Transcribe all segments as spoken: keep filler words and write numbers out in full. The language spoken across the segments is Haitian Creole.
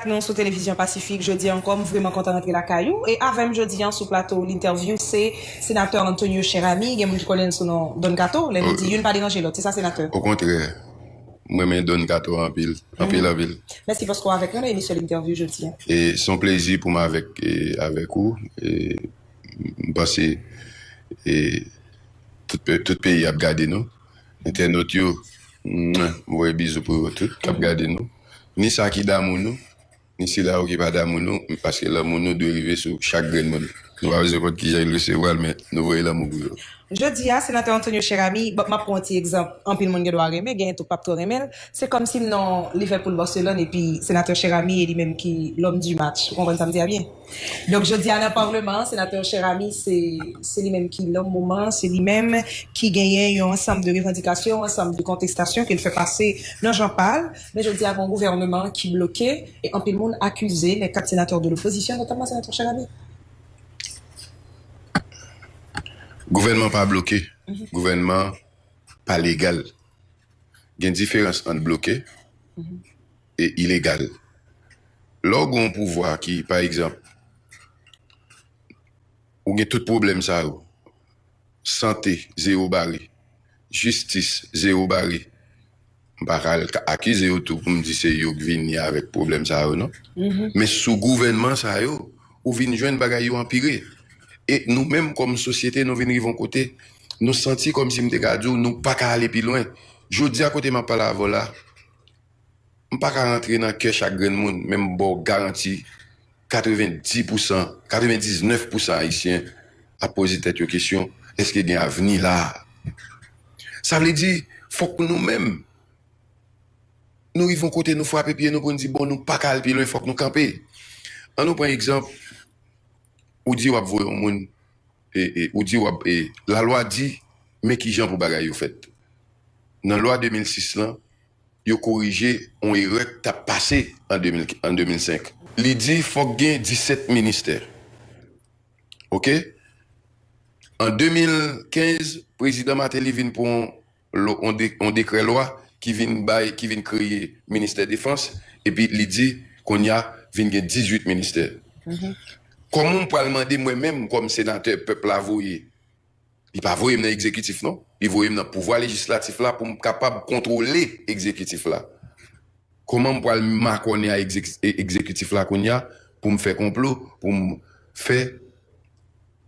Nou sou Televizyon Pasifik, jodi a ankò, m vrèman kontan rantre lakay ou. E avè m jodi a sou plato L'Interview, se senatè Antonio Cheramy. Gen moun ki konnen l sou non Don Kato. Lè nou di youn pa deranje lòt, se sa, senatè? Okontrè, m renmen Don Kato anpil, anpil, anpil. Mèsi paske w avèk nou nan emisyon L'Interview jodi a. E se yon plezi pou m avèk, e, avèk ou. E m panse, e, tout, pe- tout peyi ap gade nou. Entènot yo, mwen, m voye bizou pou yo tout k ap gade nou. Ni sa ki damou nou, ni sila yo ki pa damou nou, paske lanmou nou dwe rive sou chak grenn moun. Nou pa bezwen konn kijan yo resevwa l, men nou voye lanmou pou yo. Jodi a, senatè Antonio Cheramy, bon, m ap pran yon ti egzanp, anpil moun gen dwa renmen, gen tou k p ap twò renmen l. Se kòmsi m nan Liverpool Barcelone, epi senatè Cheramy e li menm ki l'homme du match. Ou konprann sa m di a byen? Donk, jodi a nan palman an, senatè Cheramy, se, se li menm ki l'homme moman, se li menm ki genyen yon ansanm de revandikasyon, yon ansanm de kontestasyon ke l fè pase nan jan pa l. Men jodi a, gen yon gouvènman ki bloke, e anpil moun akize les quatre sénateurs de l'opposition, notamment senatè Cheramy. Gouvènman pa bloke. Gouvènman pa legal. Gen diferans ant bloke e ilegal. Lè w gen yon pouvwa ki, pa egzanp, ou gen tout pwoblèm sa yo, sante, zewo bare, jistis, zewo bare, m pa ka al ka- akize yo tou pou m di se yo k vini avèk pwoblèm sa yo, non. Men sou gouvènman sa yo, ou vin jwenn bagay yo anpire. E nou menm kòm sosyete, nou vin rive yon kote, nou santi kòmsi m te ka di w, nou pa ka ale pi lwen. Jodi a kote m ap pale avè w la, m pa ka rantre nan kè chak grenn moun, men m ba w garanti, katrevendis pousan, katrevendiznèf pousan Ayisyen ap poze tèt yo kesyon, èske gen avni la a? Sa vle di, fòk nou menm, nou rive yon kote, nou frape pye nou pou n di, bon, nou pa ka al pi lwen, fòk nou kanpe. An nou pran egzanp, ou di w ap voye yon moun, e, e, ou di w ap, e, lalwa di, men kijan pou bagay yo fèt. Nan lwa de mil sis lan, yo korije yon erè k t ap pase an de mil, an de mil senk. Li di fòk gen disèt ministè. Oke? An de mil kenz, prezidan Martelly vin pran yon, lo- yon de- yon dekrè lwa ki vin bay, ki vin kreye ministè defans, epi li di, kounye a, vin gen dizuit ministè. Kòman m pral mande mwen menm kòm senatè pèp la voye? Li pa voye m nan egzekitif, non. Li voye m nan pouvwa lejislatif la pou m kapab kontwole egzekitif la. Kòman m pral makònen a egzek- e- egzekitif la kounye a pou m fè konplo, pou m fè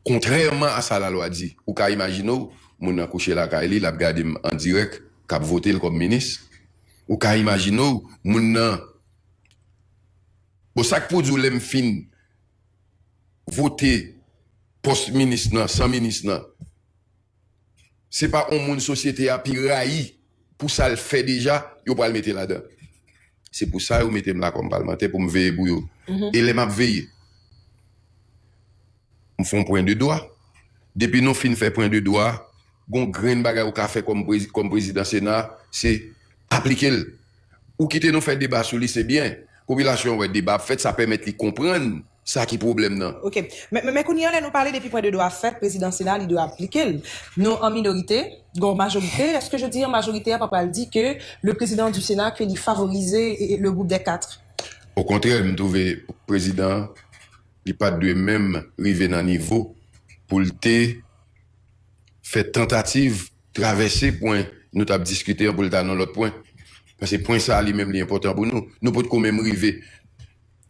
kontrèman a sa lalwa di? Ou ka imajine w, moun nan kouche lakay li, l ap gade m an dirèk, k ap vote l kòm minis. Ou ka imajine w, moun nan. Bon, sa k pou di w lè m fin vote pòs minis nan, san minis nan, se pa yon moun sosyete a pi rayi pou sa l fè deja, yo pral mete ladan. Se pou sa yo mete m la kòm palmantè, pou m veye pou yo. E lè m ap veye, m fè yon pwen de dwa. Depi nou fin fè pwen de dwa, gon grenn bagay ou ka fè kòm prezi- kòm prezidan Sena, se aplike l. Ou kite nou fè deba sou li, se byen. Popilasyon an wè deba ap fèt, sa pèmèt li konprann sa ki pwoblèm nan. Ok. Men, men, men kounye a, lè nou pale depi pwen de dwa fèt, prezidan Sena, li dwe aplike l. Nou an minorite, gen yon majorite. Lèske jodi a, majorite a pa pral di ke le président du Sénat, ke li favorize e, e, le groupe des quatre? Okontrè, m twouve prezidan an, li pa t dwe menm rive nan nivo pou l te fè tantativ travèse pwen nou t ap diskite an pou l ta nan lòt pwen. Paske pwen sa a li menm li enpòtan pou nou. Nou potko menm rive.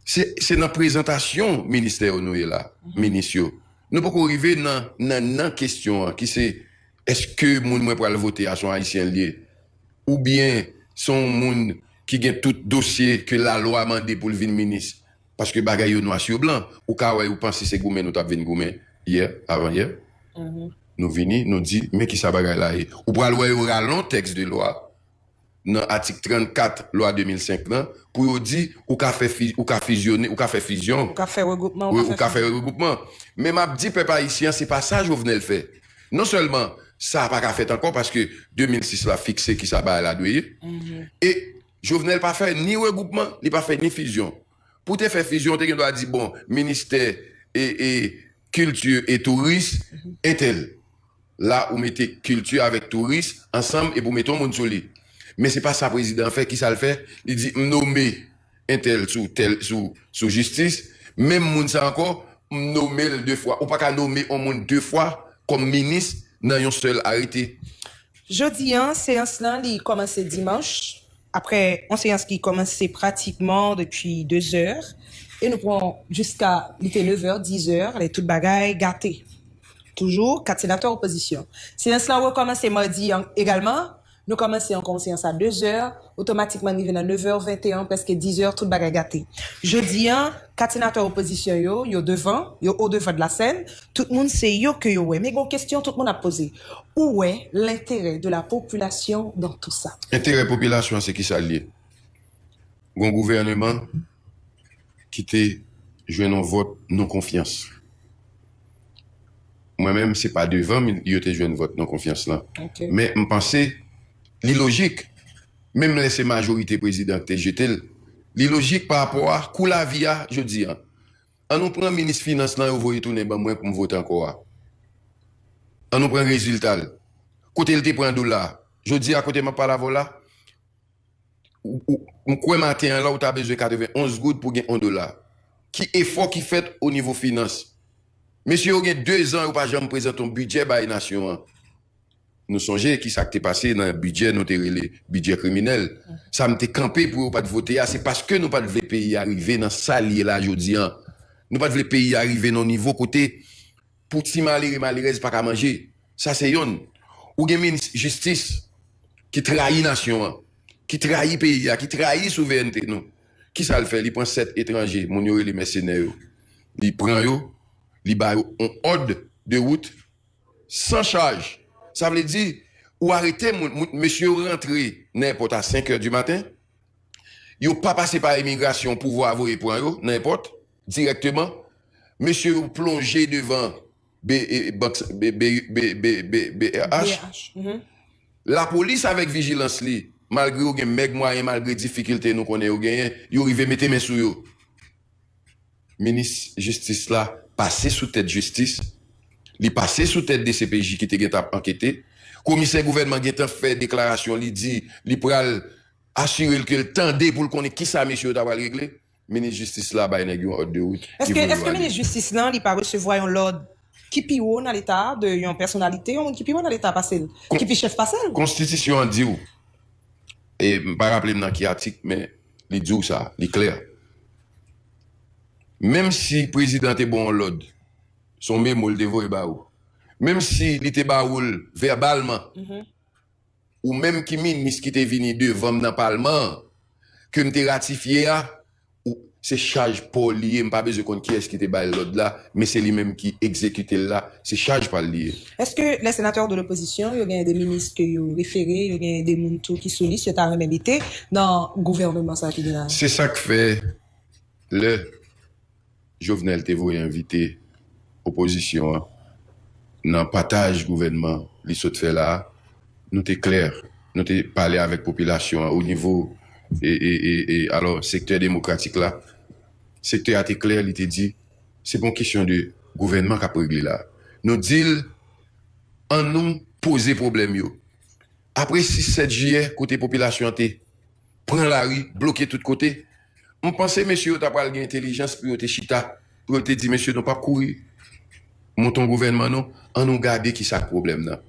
Se, se nan prezantasyon ministè yo nou ye la, minis yo. Nou poko rive nan, nan, nan kesyon an ki se, èske moun mwen pral vote a se yon Ayisyen l ye? Oubyen se yon moun ki gen tout dosye ke lalwa mande pou l vin minis? Paske bagay yo nwa sou blan. Ou ka wè, ou panse se goumen nou t ap vin goumen yè, avan yè. Nou vini, nou di, men kisa bagay la ye. Ou pral wè yo rale yon tèks de lwa nan atik trannkat lwa de mil senk lan pou yo di ou ka fè fi- ou ka fizyone, ou ka fè fizyon. Ou ka fè regoupman, ou ka fè fizyon. Wi, ou ka fè regoupman. Men m ap di pèp ayisyen an, se pa sa Jovenel fè. Non sèlman sa pa ka fèt ankò paske de mil sis la fikse kisa bagay la dwe ye. E Jovenel pa fè ni regoupman, li pa fè ni fizyon. Pou te fè fizyon, ou te gen dwa di, bon, ministè e, e kilti e touris, entèl. La, ou mete kilti avèk touris ansanm epi ou mete yon moun sou li. Men se pa sa prezidan an fè. Kisa l fè? Li di, m nome entèl sou tèl, sou, sou jistis, menm moun sa ankò, m nome l de fwa. Ou pa ka nome yon moun de fwa kòm minis nan yon sèl arete. Jodi an, seyans lan, li kòmanse dimanch, apre yon seyans ki kòmanse pratikman depi de zè, e nou pran jiska, li te nèf è, diz è, lè tout bagay gate. Toujou, kat senatè opozisyon. Seyans lan rekòmanse madi an egalman. Nou kòmanse ankò yon seyans a de zè, otomatikman rive nan nèf è venteyen, prèske diz è, tout bagay gate. Jodi an, kat senatè opozisyon yo, yo devan, yo o devan de la sèn, tout moun se yo ke yo wè. Men gon kesyon tout moun ap poze. Où est l'intérêt de la population dans tout ça? Enterè popilasyon an se kisa l ye? Gon gouvèneman ki te jwenn yon vòt non konfyans. Mwen menm, se pa devan m yo te jwenn vòt non konfyans lan. Men m panse li lojik, menm lè se majorite prezidan te jete l, li lojik pa rapò a kou lavi a jodi an. An nou pran minis finans lan yo voye tounen ban mwen pou m vote ankò a. An nou pran rezilta l. Kote l te pran dola? Jodi a kote m ap pale avè w la, ou, ou, m kwè maten an la ou ta bezwen katrevenn onz goud pou gen yon dola. Ki efò ki fèt o nivo finans? Mesye yo gen de zan yo pa janm prezante yon bidjè bay nasyon an. Nou sonje ki sa k te pase nan bidjè nou te rele bidjè kriminèl. Sa m te kanpe pou yo pa t vote a, se paske nou pa t vle peyi a rive nan sa l ye la jodi an. Nou pa t vle peyi a rive nan yon nivo kote pou ti malere malerèz pa ka manje. Sa se yonn. Ou gen minis jistis ki trayi nasyon an, ki trayi peyi a, ki trayi souverènte nou. Kisa l fè? Li pran sèt etranje, moun yo rele mèsenè yo. Li pran yo, li ba yo yon òd de wout san chaj. Sa vle di, ou arete moun, moun, mesye yo rantre nan èpòt a senk è di maten, yo pa pase pa imigrasyon, pouvwa a voye pran yo nan èpòt dirèkteman. Mesye yo plonje devan B, e, bank, B, B, B, B, B, B R H. B R H, mhm. Lapolis avèk vijilans li, malgre yo gen mèg mwayen, malgre difikilte nou konnen yo genyen, yo rive mete men sou yo. Minis jistis la pase sou tèt jistis, li pase sou tèt D C P J ki te gentan ap ankete. Komisè gouvènman gentan fè deklarasyon, li di li pral asire l ke l tande pou l konnen kisa mesye yo ta pral regle. Minis jistis la bay nèg yon òd de wout. Èske, èske minis jistis lan, li pa resevwa yon lòd ki pi wo nan Leta, de yon pèsonalite, yon moun ki pi wo nan Leta pase l, ki pi chèf pase l? Konstitisyon an di w, e m pa raple m nan ki atik, men li di w sa, li klè. Menm si prezidan te ba w yon lòd, se yon memo l te voye ba ou. Menm si li te ba ou l vèbalman, ou menm ki minis ki te vini devan m nan palman an, ke m te ratifye a, ou, se chaj pa w li ye, m pa bezwen konn kiyès ki te ba l lòd la, men se li menm ki egzekite l la, se chaj pa l li ye. Èske les sénateurs de l'opposition, yo gen de minis ke yo refere, yo gen de moun tou ki sou lis, yo ta renmen mete nan gouvènman sa ki gen la? Se sa k fè, lè Jovenel te voye envite opozisyon an nan pataj gouvènman li sot fè la a, nou te klè, nou te pale avèk popilasyon an o nivo, e, e, e, e, alò, sektè demokratik la, sektè a te klè, li te di, se pa yon kesyon de gouvènman k ap regle la. Nou di l, an nou poze pwoblèm yo. Apre sis sèt jiyè, kote popilasyon an te pran lari, bloke tout kote, m panse mesye yo ta pral gen entèlijans pou yo te chita, pou yo te di, mesye, nou p ap kouri monte yon gouvènman, non. An nou gade ki sa k pwoblèm nan.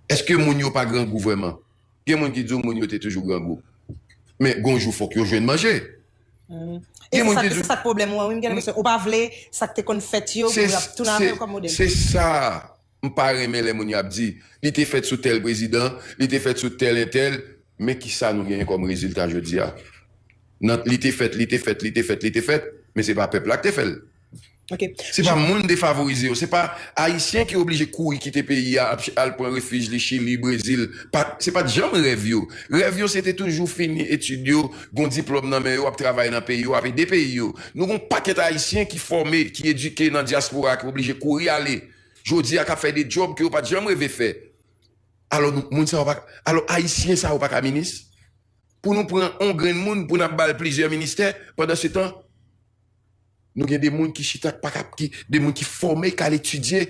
Èske moun yo pa grangou vrèman? Gen moun ki di w moun yo te toujou grangou. Men gon jou fòk yo jwenn manje. Gen moun ki di w. E se sa k pwoblèm ou an, wi, m gen enpresyon ou pa vle sa k te konn fèt yo, pou y ap tounen avè yo kòm modèl. Se sa. M pa renmen lè moun yo ap di, li te fèt sou tèl prezidan, li te fèt sou tèl entèl, men kisa nou genyen kòm rezilta jodi a? Nan, li te fèt, li te fèt, li te fèt, li te fèt, men se pa pèp la k te fè l. Se pa moun defavorize yo, se pa Ayisyen ki oblije kouri kite peyi a, ap ch-, al pran refij li Chili, Brezil. Pa, se pa t janm rèv yo. Rèv yo se te toujou fini etid yo, gon diplòm nan men yo, ap travay nan peyi yo, ap ede peyi yo. Nou gon pakèt Ayisyen ki fòme, ki edike nan dyaspora, ki oblije kouri ale. Jodi a k ap fè de djòb ke yo pa t janm reve fè. Alò, nou, moun sa yo pa ka, alò, Ayisyen sa yo pa ka minis? Pou nou pran on grenn moun, pou n ap ba l plizyè ministè, pandan se tan, nou gen de moun ki chita, k pa ka, ki, de moun ki fòme, k al etidye,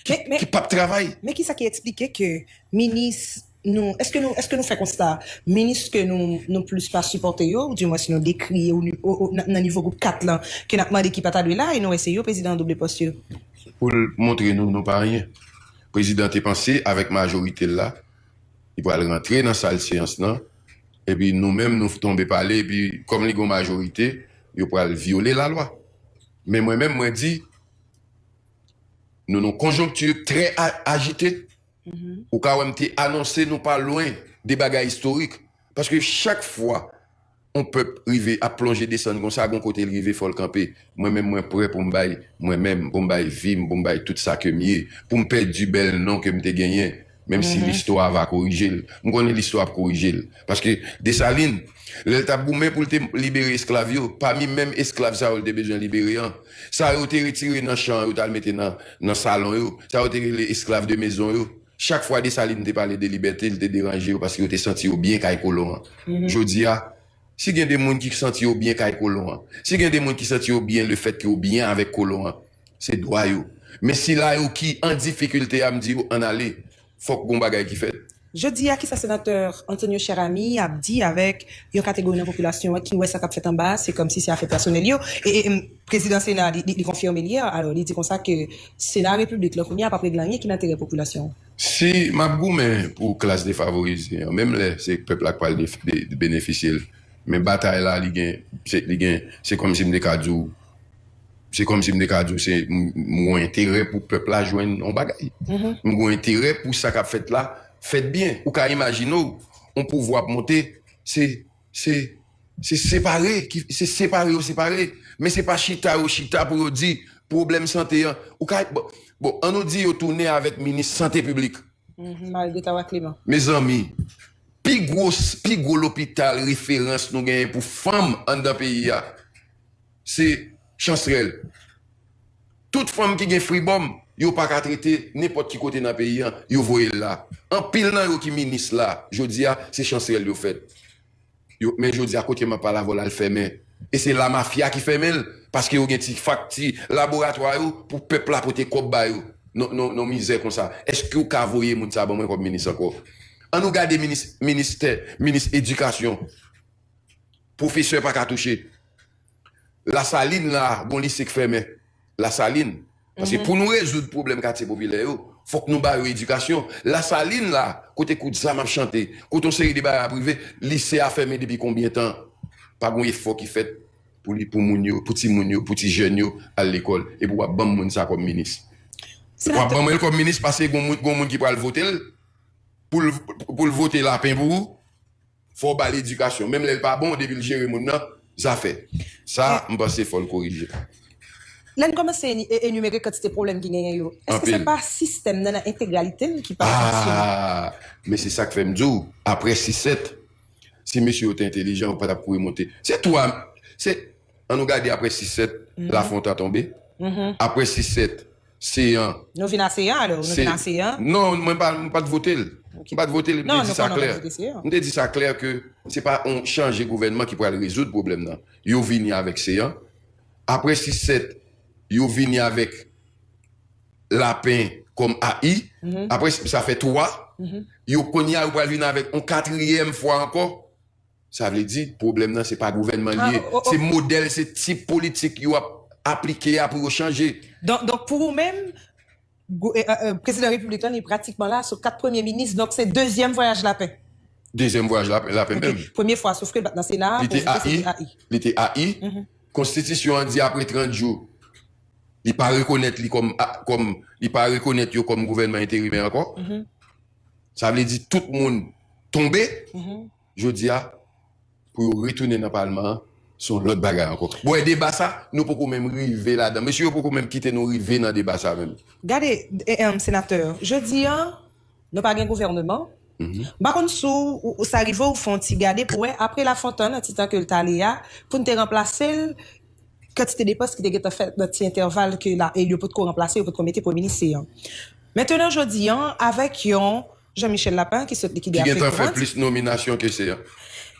ki, ki p ap travay. Men kisa ki eksplike ke minis nou, èske nou, èske nou fè konsta, minis ke nou, nou plis pa sipòte yo, ou dimwens nou dekriye ou, ou, ou, nan, nan nivo gwoup kat lan, ke n ap mande ki pa ta dwe la, e nou wè se yo prezidan an double pòs yo? Pou l montre nou, nou pa anyen. Prezidan te panse avèk majorite l la, li pral rantre nan sal seyans lan, epi nou menm nou tonbe pale, epi kòm li gon majorite, yo pral vyole lalwa. Men mwen menm, mwen di, nou nan konjonkti trè ajite. Ou ka wè m te anonse nou pa lwen de bagay istorik. Paske chak fwa yon pèp rive ap plonje desann konsa, gon kote l rive, fò l kanpe. Mwen menm, mwen prè pou m bay, mwen menm, pou m bay vi m, pou m bay tout sa ke m ye, pou m pèdi bèl non ke m te genyen, menm si listwa va korije l. M konnen listwa ap korije l. Paske Desalin, lè l t ap goumen pou l te libere esklav yo, pami menm esklav sa yo l te bezwen libere an, sa yo te retire nan chan yo, t al mete nan, nan salon yo, sa yo te rele esclaves de maison yo, chak fwa Desalin te pale de libète, li te deranje yo paske yo te santi yo byen kay kolon an. Jodi a, si gen de moun ki santi yo byen kay kolon an, si gen de moun ki santi yo byen lefètke yo byen avèk kolon an, se dwa yo. Men sila yo ki an difikilte a, m di yo ann ale, fòk gon bagay ki fèt. Jodi a, kisa senatè Antonio Cheramy ap di avèk yon kategori nan popilasyon an ki wè sa k ap fèt anba a se kòmsi se afè pèsonèl yo? E, e, em, prezidan Sena, li, li, li konfime l yè, alò, li di konsa ke Sena Repiblik lan kounye a p ap regle anyen ki nan enterè popilasyon an. Si m ap goumen pou klas defavorize an, menm lè se pèp la k pral de, de, de benefisye l, men batay la, li gen, se, li gen, se kòmsi m te ka di w, se kòmsi m te ka di w, se, m, m gon enterè pou pèp la jwenn yon bagay. M gon enterè pou sa k ap fèt la, fèt byen. Ou ka imajine w, yon pouvwa ap monte, se, se, se separe, ki, se separe yo separe. Men se pa chita yo chita pou yo di, pwoblèm sante an. Ou ka, bon, bon, ann nou di yo tounen avèk minis sante piblik. Mhm, Marguerite Awa Clément. Mezanmi, pi gwo, pi gwo lopital referans nou genyen pou fanm anndan peyi a, se Chansrèl. Tout fanm ki gen fribòm, yo pa ka trete nenpòt ki kote nan peyi an, yo voye l la. Anpil nan yo ki minis la, jodi a, se Chansrèl yo fèt. Yo, men jodi a, kote m ap pale avè w la, l fèmen. E se lamafya ki fèmen l, paske yo gen ti fakti laboratwa yo pou pèp la pote kòb ba yo. Non, non, non, mizè konsa. Èske w ka voye moun sa ban mwen kòm minis ankò? Ann nou gade minis, ministè, minis edikasyon. Pwofesè pa ka touche. Lasalin la, gon lise k fèmen. Lasalin. Paske pou nou rezoud pwoblèm katye popilè yo, fòk nou ba yo edikasyon. Lasalin la, kote kout zam ap chante, kote yon seri de bagay ap rive, lise a fèmen depi konbyen tan? Pa gon efò ki fèt pou li, pou moun yo, pou timoun yo, pou ti jèn yo al lekòl. Epi w ap ban m moun sa kòm minis. W ap ban mwen l kòm minis paske gon moun, gon moun ki pral vote l pou l, pou l vote lapen pou ou. Fò w ba l edikasyon. Menm lè l pa bon, depi l jere moun nan, zafè. Sa, m panse fò l korije. Lè n kòmanse eni- e- enimere kantite pwoblèm ki genyen yo, èske se pa sistèm nan nan entegralite l ki pa fonksyone? Ah, men se sa k fè m di w, apre sis sèt, si mesye yo te entelijan, yo pa t ap kouri monte. Se twa, se, ann nou gade apre sis sèt, Lafontan tonbe. Apre sis sèt, Seyan. Nou vin a Seyan alò, nou vin a Seyan. Non, mwen pa, mwen pa t vote l. Mwen pa t vote l, mwen te di sa klè. Mwen te di sa klè ke se pa yon chanje gouvènman ki pral rezoud pwoblèm nan. Yo vini avèk Seyan. Apre sis sèt, yo vini avèk Lapen kòm A I. Apre sa fè twa. Yo kounye a yo pral vin avèk yon katriyèm fwa ankò. Sa vle di, pwoblèm nan se pa gouvènman li ye. Se modèl, se tip politik yo ap aplike a pou yo chanje. Donk, donk pou ou menm, gou- e, e, e, prezidan repiblik lan, li pratikman la sou kat premye minis, donk se dezyèm vwayaj Lapen. Dezyèm vwayaj Lapen, Lapen menm. Premye fwa, sof ke l pa t nan Sena a, pou li te A I. Li te A I. Konstitisyon an di apre trant jou, li pa rekonèt li kòm, a- kòm, li pa rekonèt yo kòm gouvènman enterimè ankò. Sa vle di tout moun tonbe. Jodi a, pou yo retounen nan palman an, se yon lòt bagay ankò. Bon, e deba sa, nou poko menm rive ladan. Mesye yo poko menm kite nou rive nan deba sa menm. Gade, e, e, senatè, jodi a, nou pa gen gouvèneman. M pa konn si w, ou- sa rive w fè yon ti gade pou wè, apre Lafontan, nan ti tan ke l t ale a, pou n te ranplase l, kantite depans ki te gentan fèt nan ti entèval ke la, e yo potko ranplase, yo potko mete premye minis Seyan. Mentnan, jodi a, avèk yon Jean Michel Lapin ki sot likide a Frequent. Ki gentan fè plis nominasyon ke Seyan.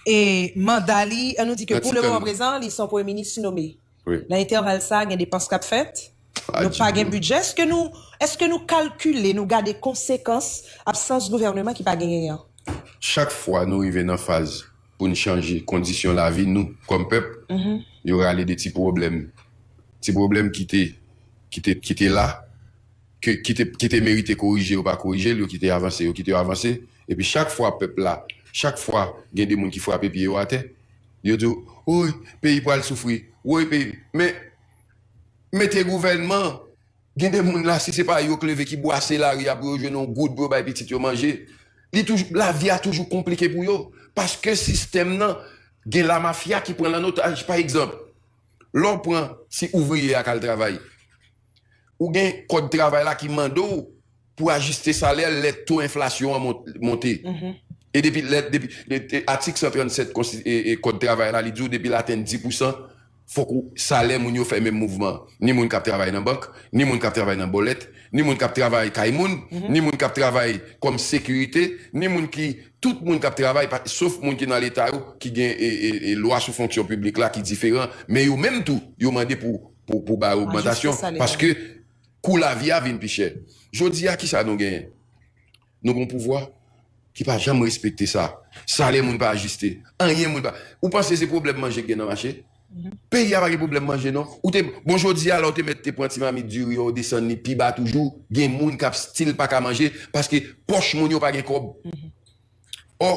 E manda li, an nou di ke pou le moman prezan, li se yon premye minis nome. Nan entèval sa, gen depans k ap fèt. Nou pa gen bidjè. Èske nou, èske nou kalkile, nou gade konsekans absans gouvèneman ki pa genyen an? Chak fwa nou rive nan faz pou n chanje kondisyon lavi nou kòm pèp, yo rale de ti pwoblèm. Ti pwoblèm ki te, ki te, ki te la, ke, ki te, ki te merite korije, yo pa korije l, yo kite avanse, yo kite yo avanse. Epi chak fwa pèp la, chak fwa gen de moun ki frape pye yo atè, yo di w, woy, peyi pral soufri, woy, peyi. Men, mete gouvènman, gen de moun la, si se pa yo k leve ki bwase lari a pou yo jwenn yon goud pou yo bay pitit yo manje, li toujou, lavi a toujou konplike pou yo. Paske sistèm nan, gen lamafya ki pran l an otaj. Pa egzanp, lè w pran ti ouvriye a k al travay, ou gen kòd travay la ki mande w pou ajiste salè lè to enflasyon an mont- monte. E depi, lè, depi, e, e, atik san trannsèt konsti- e, e, kòd travay la, li di w depi l atenn dis pousan, fòk ou, salè moun yo fè menm mouvman. Ni moun k ap travay nan bank, ni moun k ap travay nan bòlèt, ni moun k ap travay kay moun, ni moun k ap travay kòm sekirite, ni moun ki, tout moun k ap travay, pa- sof moun ki nan Leta yo, ki gen e, e, e, lwa sou fonksyon piblik la ki diferan, men yo menm tou, yo mande pou, pou, pou ba yo ogmantasyon, paske kou lavi a vin pi chè. Jodi a, kisa nou genyen? Nou gon pouvwa ki pa janm respekte sa. Salè moun pa ajiste. Anyen moun pa. Ou panse se pwoblèm manje k gen nan mache? Peyi a pa gen pwoblèm manje, non. Ou te, bon, jodi a, la, ou te mèt te pran ti mamit diri, ou desann li pi ba toujou. Gen moun k ap still pa ka manje paske pòch moun yo pa gen kòb. Ò,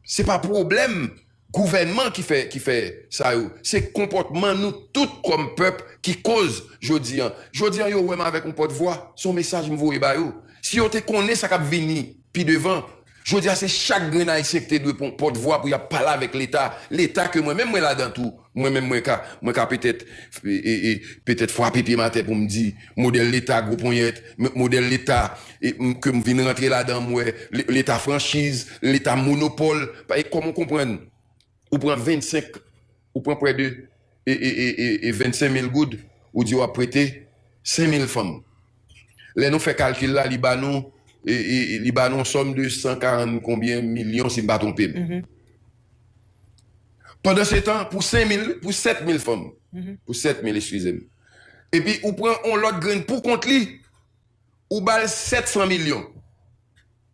se pa pwoblèm gouvènman ki fè, ki fè sa yo. Se konpòtman nou tout kòm pèp ki koz jodi an. Jodi an, yo wè m avèk yon pòtvwa. Se yon mesaj m voye ba yo. Si yo te konnen sa k ap vini pi devan, jodi a, se chak grenn Ayisyen ki te dwe pran pòtvwa pou y ap pale avèk Leta. Leta ke mwen menm mwen ladan tou. Mwen menm mwen ka, mwen ka petèt, e, e, e, petèt frape pye m atè pou m di, modèl Leta gwo ponyèt, m- modèl Leta, e, m- ke m vin rantre ladan, m wè, le- Leta franchiz, Leta monopòl. Pa- e kòman w konprann? Ou pran vennsenk, ou pran prè de, e, e, e, e, e vennsenk mil goud, ou di w ap prete senk mil fanm. Lè nou fè kalkil la, li ba nou, e, e, e, li ba nou yon sòm de san karant konbyen milyon, si m pa twonpe m. Pandansetan, pou senk mil, pou sèt mil fanm, pou sèt mil, eskize m. Epi ou pran yon lòt grenn pou kont li, ou ba l sèt san milyon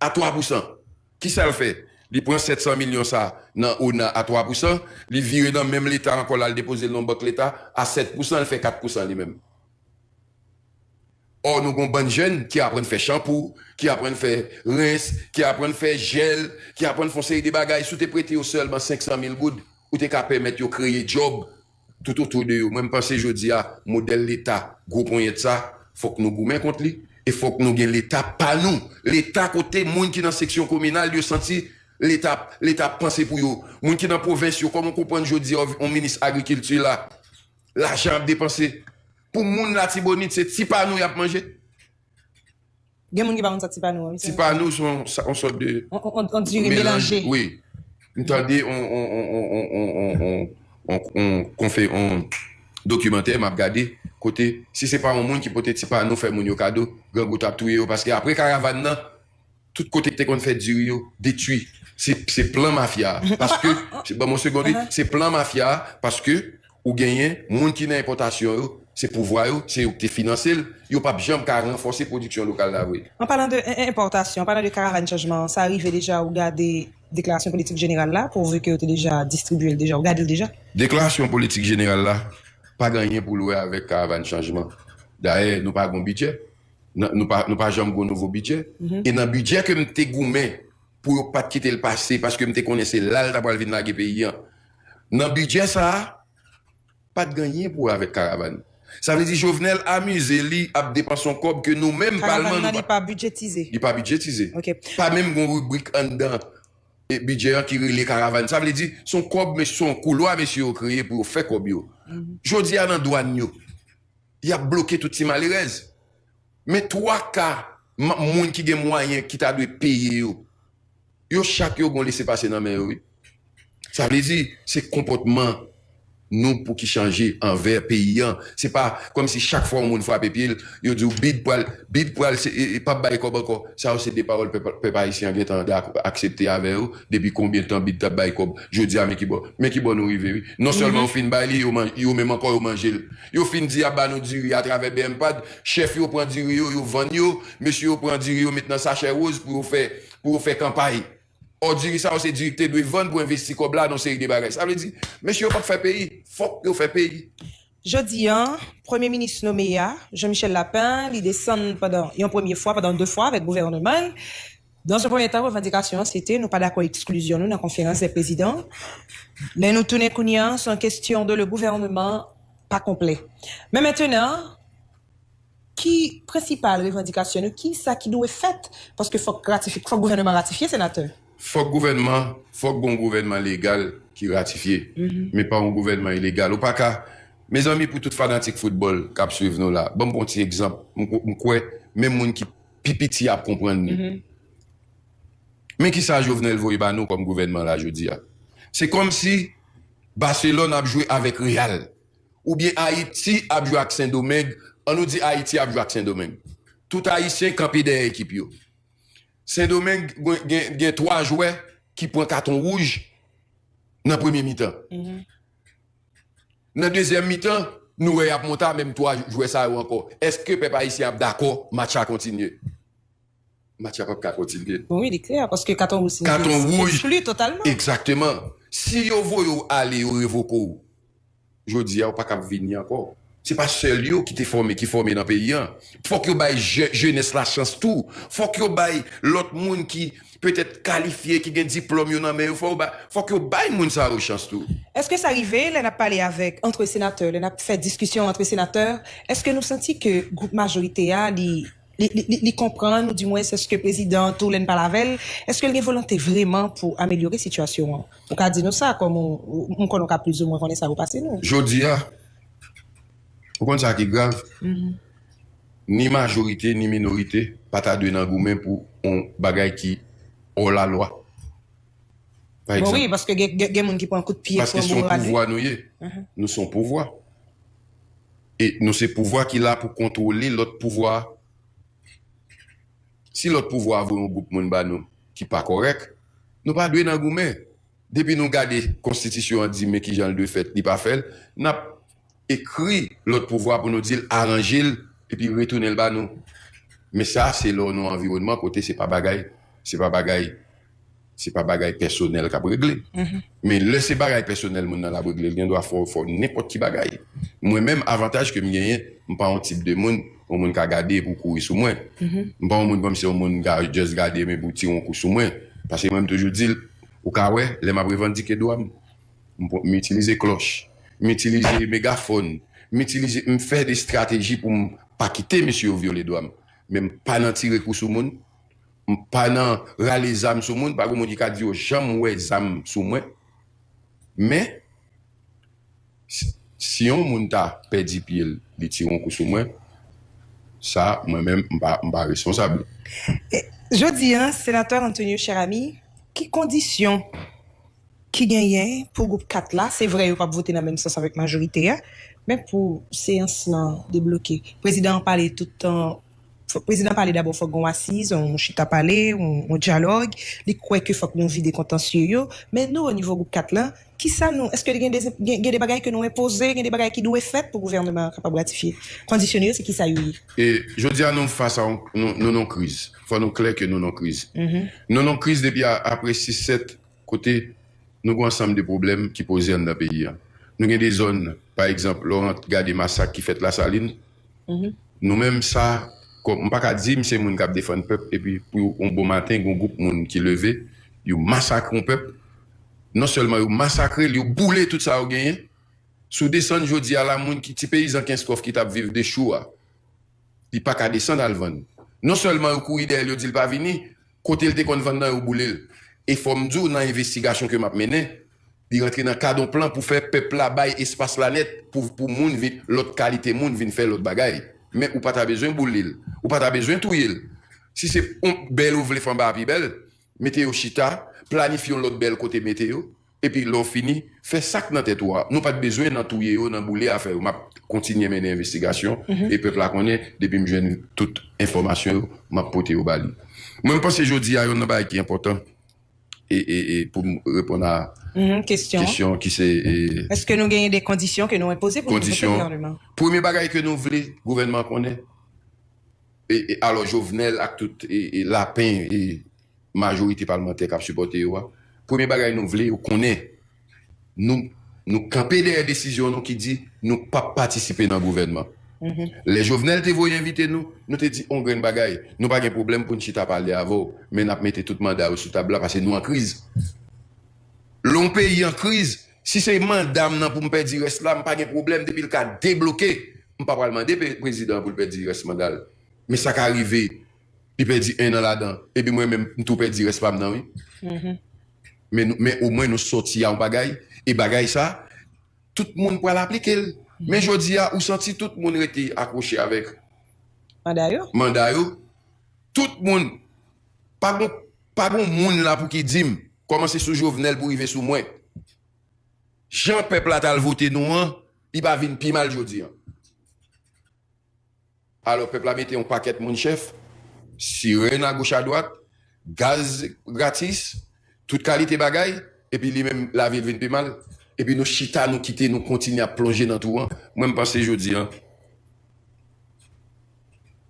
a twa pousan. Kisa l fè? Li pran sèt san milyon sa nan ona a twa pousan, li vire nan menm Leta ankò, l al depoze l nan bank Leta a sèt pousan, l fè kat pousan li menm. Ò, nou gon bann jèn ki aprann fè chanpou, ki aprann fè rens, ki aprann fè jèl, ki aprann fè yon seri de bagay. Si w te prete yo sèlman senk san mil goud, ou te ka pèmèt yo kreye djòb toutotou de yo. Mwen, m panse jodi a, modèl Leta gwo ponyèt sa, fòk nou goumen kont li, e fòk nou gen Leta pa nou. Leta kote moun ki nan seksyon kominal, yo santi Leta, Leta ap panse pou yo. Moun ki nan pwovens yo, kòman w konprann jodi a, yon minis agrikilti la, lajan ap depanse. Pou moun Latibonit, se ti pa nou y ap manje. Gen moun ki pa konn sa ti pa nou an, wi. Ti pa nou se yon, sa- yon sòt de On, on, on, on diri melanj, melanje. Wi. M tande on, on, on, on, on, on, on, on, on konfe, on dokimantè m ap gade, kote, si se pa yon moun ki pote ti pa nou fè moun yo kado, grangou t ap touye yo, paske apre karavàn nan, tout kote ki te konn fè diri yo, detwi. Se, se plan mafya a. Paske, se, ban m yon segond, wi. Se plan mafya a, paske ou genyen moun ki nan enpòtasyon yo, se pouvwa yo, se yo ki te finanse l, yo p ap janm ka ranfòse pwodiksyon lokal la vre. An palan de en- enpòtasyon, an palan de karavàn chanjman an, sa rive deja ou gade deklarasyon politik jeneral la, pouvu ke yo te deja distribye l deja, ou gade l deja? Deklarasyon politik jeneral la pa gen anyen pou l wè avèk karavàn chanjman. Dayè, nou pa gon bidjè. Nan- Nou pa, nou pa janm gon nouvo bidjè. E nan bidjè ke m te goumen pou yo pa t kite l pase, paske m te konnen se la l ta pral vin lage peyi an. Nan bidjè sa a, pa t gen anyen pou wè avèk karavàn. Sa vle di Jovenel amize li ap depanse yon kòb ke nou menm palman nou pa. Karavàn nan li pa bidjetize. Li pa bidjetize. Ok. Pa menm gon ribrik anndan e bidjè an ki rele karavàn. Sa vle di, se yon kòb, men se yon koulwa mesye yo kreye pou yo fè kòb yo. Jodi a nan dwàn yo, y ap bloke tout ti malerèz. Men twa ka ma- moun ki gen mwayen ki ta dwe peye yo, yo chak yo gon lese pase nan men yo, wi. Sa vle di, se konpòtman nou pou ki chanje anvè peyi an. Se pa kòmsi chak fwa yon moun frape pye l, yo di w bid pral, bid pral, se, e, e, p ap bay kòb ankò. Sa yo se de pawòl pèp, pèp ayisyen an gentan ak- aksepte avè yo depi konbyen tan bid t ap bay kòb. Jodi a, men ki bò, men ki bò nou rive, wi. Non sèlman yo fin bay li, yo man- yo menm ankò yo manje l. Yo fin di y ap ba nou diri atravè B M pad, chèf yo pran diri yo, yo vann yo, mesye yo pran diri yo met nan sachè woz pou yo fè, pou yo fè kanpay. Ò diri sa yo se diri ki te dwe vann pou envesti kòb la nan yon seri de bagay. Sa vle di, mesye yo p ap fè peyi. Fòk yo fè peyi. Jodi a, Premye Minis nome a, Jean Michel Lapin, li desann pandan yon premye fwa, pandan de fwa avèk gouvènman l. Dans un premier temps, revandikasyon an se te nou pa dakò eksklizyon nou nan konferans dè prezidan. Lè nou tounen kounye a, se yon kestyon de le gouvènman pa konplè. Men mentenan, ki prensipal revandikasyon nou, ki sa ki dwe fèt? Paske fòk ratifik, fòk gouvènman ratifye, senatè. Fòk gouvènman, fòk gon gouvènman legal ki ratifye, men pa yon gouvènman ilegal. Ou pa ka, mezanmi, pou tout fanatik foutbòl k ap swiv nou la, ban m pran yon ti egzanp. M kw- m kwè menm moun ki pi piti ap konprann nou. Men ki sa Jovenel voye ba nou kòm gouvènman la jodi a. Se kòmsi Barcelone ap jwe avèk Real. Oubyen Ayiti ap jwe ak Sendomeng. An nou di Ayiti ap jwe ak Sendomeng. Tout Ayisyen kanpe dèyè ekip yo. Sendomeng gen, gen, gen twa jwè ki pran katon wouj nan premye mitan. Nan dezyèm mitan, nou wè y ap monte a menm twa jwè sa yo ankò. Èske pèp ayisyen ap dakò match la kontinye? Match la p ap ka kontinye. Bon, wi, li klè, paske katon wouj se Katon wouj. Ekskli totalman. Egzakteman. Si yo voye w ale, yo revoke w, jodi a, ou pa kab vini ankò. Se pa sèl yo ki te fòme, ki fòme nan peyi an. Fòk yo bay je- jenès la chans tou. Fòk yo bay lòt moun ki petèt kalifye, ki gen diplòm yo nan men yo, fò yo ba- fòk yo bay moun sa yo chans tou. Èske sa rive lè n ap pale avèk, antre senatè, lè n ap fè diskisyon antre senatè, èske nou santi ke gwoup majorite a, li, li, li, li, li konprann, ou dimwens, èske prezidan an tou, lè n pale avè l, èske l gen volonte vrèman pou amelyore sitiyasyon an? Ou ka di nou sa, kòm ou, ou, m konnen ou ka plizoumwen konnen sa yo pase nou. Jodi a, ou konn sa ki grav? Ni majorite, ni minorite pa ta dwe nan goumen pou yon bagay ki hors la loi. Pa Bon, egzanp, wi, paske gen, gen, gen moun ki pran kout pye, paske pran se yon bourad, wi. Pouvwa nou ye. Nou se yon pouvwa. E nou se pouvwa ki la pou kontwole lòt pouvwa. Si lòt pouvwa a voye yon gwoup moun ba nou ki pa kòrèk, nou pa dwe nan goumen. Depi nou gade konstitisyon an di men kijan l dwe fèt, li pa fè l, n ap ekri lòt pouvwa pou nou di l aranje l epi retounen l ba nou. Men sa se lè w nan yon anviwònman kote se pa bagay, se pa bagay, se pa bagay pèsonèl k ap regle. Men lè se bagay pèsonèl moun nan l ap regle, l gen dwa fè w, fè w nenpòt ki bagay. Mwen menm, avantaj ke m genyen, m pa yon tip de moun yon moun ka gade epi w kouri sou mwen. M pa yon moun kòmsi yon moun ka just gade m epi w tire yon kou sou mwen. Paske mwen, m toujou di l, ou ka wè, lè m ap revandike dwa m, m pran- m itilize klòch, m itilize megafòn, m itilize, m fè de estrateji pou m pa kite mesye yo vyole dwa m. Men m pa nan tire kou sou moun, m pa nan rale zam sou moun, pa gen moun ki ka di yo janm wè zam sou mwen. Men, si, si yon moun ta pèdi pye l, li tire yon kou sou mwen, sa, mwen menm, m pa, m pa responsab. Jodi a, senatè Antonio Cheramy, ki kondisyon ki genyen pou gwoup kat la? Se vre, yo p ap vote nan menm sans avèk majorite a, men pou seyans lan debloke. Prezidan an pale tout tan, fò- prezidan pale dabò fòk gen yon asiz, yon chita pale, yon, yon dyalòg. Li kwè ke fòk nou vide kontansye yo. Men nou, o nivo gwoup kat la, kisa nou, èske gen de, gen, gen de bagay ke nou enpoze, gen de bagay ki dwe fèt pou gouvènman an kapab ratifye? Kondisyon yo, se kisa yo ye? E jodi a, nou fas a yon, nou, nou nan kriz. Fò nou klè ke nou nan kriz. Nou nan kriz depi a- apre sis sèt, kote nou gen yon ansanm de pwoblèm ki poze anndan peyi a. Nou gen de zòn, pa egzanp, lè w rant gade masak ki fèt Lasalin, nou menm sa, kòm, m pa ka di m se moun k ap defann pèp, epi pou yon bon maten, gen yon gwoup moun ki leve, yo masakre yon pèp. Non sèlman yo masakre l, yo boule tout sa yo genyen. Si w desann jodi a la, moun ki, ti peyizan Kenskòf ki t ap viv de chou a, li pa ka desann al vann. Non sèlman yo kouri dèyè l, yo di l pa vini, kote l te konn vann nan, yo boule l. E fò m di w, nan envestigasyon ke m ap mennen, li rantre nan kad yon plan pou fè pèp la bay espas la nèt pou, pou moun vin, lòt kalite moun vin fè lòt bagay. Men ou pa ta bezwen boule l. Ou pa ta bezwen touye l. Si se yon bèl ou vle fè anba a pi bèl, mete yo chita, planifye yon lòt bèl kote mete yo, epi lè w fini, fè sa k nan tèt ou a. Nou pa t bezwen nan touye yo, nan boule afè yo. M ap kontinye mennen envestigasyon, e pèp la konnen, depi m jwenn tout enfòmasyon yo, m ap pote yo ba li. Mwen, m panse jodi a, youn nan bagay ki enpòtan, e, e, e pou m reponn a kesyon ki se, e, Èske nou genyen de kondisyon ke nou enpoze pou nou vote gouvènman? Premye bagay ke nou vle gouvènman konnen, e, e, alò, Jovenel ak tout, e, e, Lapen, e, majorite palmantè k ap sipòte yo a, premye bagay nou vle yo konnen, nou, nou kanpe dèyè desizyon nou ki di nou p ap patisipe nan gouvènman. Lè Jovenel te voye envite nou, nou te di on grenn bagay, nou pa gen pwoblèm pou n chita pale avè w, men n ap mete tout manda yo sou tab la paske nou an kriz. Lè yon peyi an kriz, si se manda m nan pou m pèdi rès la, m pa gen pwoblèm depi l ka debloke. M pa pral mande pe- prezidan an pou l pèdi rès manda l. Men sa ka rive, li pèdi en an ladan, epi mwen menm, m tou pèdi rès pa m nan, wi. Men, nou- men omwen nou sòti a yon bagay, e bagay sa, tout moun pral aplike l. Men jodi a, ou santi tout moun rete akwoche avèk Manda yo? manda yo. Tout moun, pa gon, pa gon moun la pou ki di m, kòmanse sou Jovenel pou rive sou mwen. Jan pèp la t al vote nou an, li pa vin pi mal jodi an. Alò, pèp la mete yon pakèt moun chèf, sirèn agoch adwat, gaz gratis, tout kalite bagay, epi li menm, lavi l vin pi mal. Epi nou chita, nou kite, nou kontinye ap plonje nan twou an. Mwen, m panse jodi an,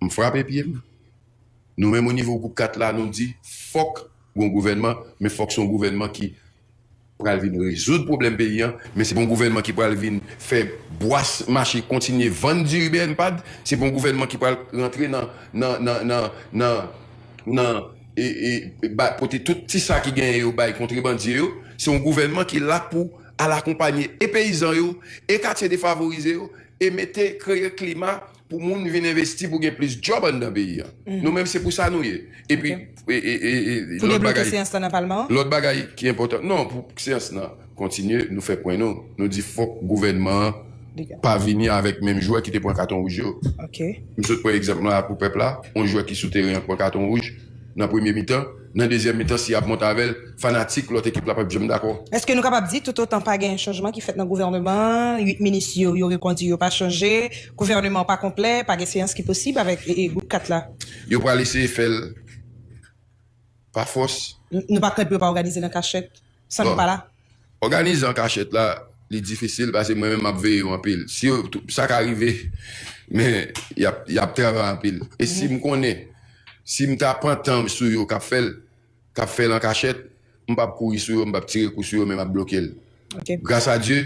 m frape pye m. Nou menm o nivo gwoup kat la, nou di, fòk gon gouvènman, men fòk se yon gouvènman ki pral vin rezoud pwoblèm peyi an, men se pa yon gouvènman ki pral vin fè bwa mache kontinye vann diri B N pad, se pa yon gouvènman ki pral rantre nan, nan, nan, nan, nan, nan, e, e, e ba, pote tout ti sa ki genyen yo bay kontrebandye yo, se yon gouvènman ki la pou al akonpanye e peyizan yo, e katye defavorize yo, e mete, kreye klima pou moun vin envesti pou gen plis djòb anndan peyi a. Nou menm se pou sa nou ye. Epi, e, e, e, e, Pou lòt debloke bagay, seyans lan nan palman an? lòt bagay ki enpòtan. Non, pou seyans lan kontinye, nou fè pwen nou. Nou di fòk gouvènman an Dega. Pa vini avèk menm jwè ki te pran katon wouj yo. Ok. M sot pran egzanp la pou pèp la, yon jwè ki sou teren an pran katon wouj nan premye mitan, nan dezyèm mitan, si y ap monte avè l, fanatik lòt ekip la p ap janm dakò. Èske nou kapab di toutotan pa gen chanjman ki fèt nan gouvènman an, uit minis yo, yo rekondui yo pa chanje, gouvènman an pa konplè, pa gen seyans ki posib avèk e, e, gwoup kat la? Yo pral eseye fè l pa fòs. N- Nou pa kwè pou yo pa òganize nan kachèt, san nou Bon. pa la? Òganize an kachèt la, li difisil paske mwen menm m ap veye yo anpil. Si yo, tou- sa ka rive, men y ap, y ap travay anpil. E si m konnen, si m ta pran tan m sou yo k ap fè l, k ap fè l an kachèt, m p ap kouri sou yo, m p ap tire kou sou yo, men m ap bloke l. Ok. Gras a Dye,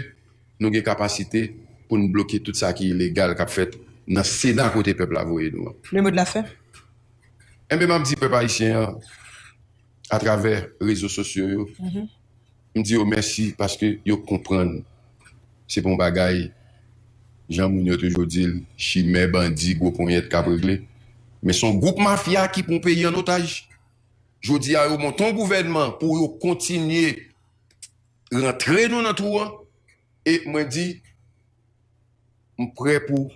nou gen kapasite pou n bloke tout sa ki ilegal k ap fèt nan Sena kote pèp la voye nou an. Le mot de la fin? Enben, m ap di pèp ayisyen an, atravè rezo sosyo yo, m di yo mèsi paske yo konprann se pa yon bagay, jan moun yo toujou di l, chimè, bandi, gwo ponyèt k ap regle. Men se yon gwoup mafya ki pran peyi an otaj. Jodi a, yo monte yon gouvènman pou yo kontinye rantre nou nan twou an. E mwen di, m prè pou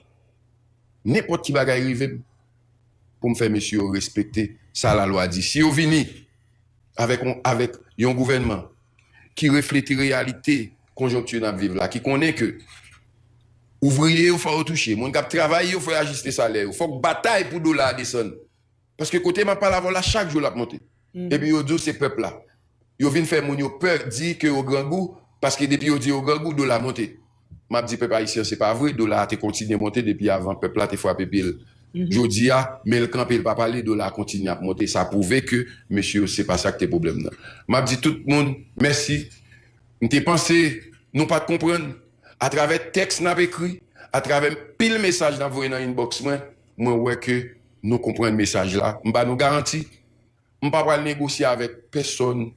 nenpòt ki bagay rive m, pou m fè mesye yo respekte sa lalwa di. Si yo vini avèk yon, avèk yon gouvènman ki reflete reyalite konjonkti n ap viv la, ki konnen ke ouvriye yo fò yo touche, moun k ap travay yo fò yo ajiste salè yo, fòk batay pou dola a desann. Paske kote m ap pale avè w la, chak jou l ap monte. Epi yo di w se pèp la. Yo vin fè moun yo pè di ke yo grangou, paske depi yo di yo grangou, dola monte. M ap di pèp ayisyen, se pa vre, dola a te kontinye monte depi avan pèp la te frape pye l. Jodi a, men l kanpe, l pa pale, dola a kontinye ap monte. Sa pwouve ke mesye yo, se pa sa k te pwoblèm nan. M ap di tout moun, mèsi. M te panse nou pa t konprann. Atravè tèks n ap ekri, atravè pil mesaj n ap voye nan inbox mwen, mwen wè ke nou konprann mesaj la. M ba nou garanti, m pa pral negosye avèk pèsonn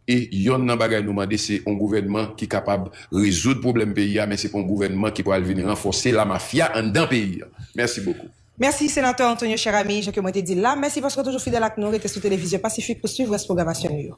e yonn nan bagay nou mande se yon gouvènman ki kapab rezoud pwoblèm peyi a, men se pa yon gouvènman ki pral vin ranfòse lamafya anndan peyi a. Mèsi bokou. Mèsi, Senatè Antonio Cheramy, jan ke mwen te di l la. Mèsi paske w toujou fidèl ak nou. Rete sou Televizyon Pasifik pou swiv rès pwogramasyon nou yo.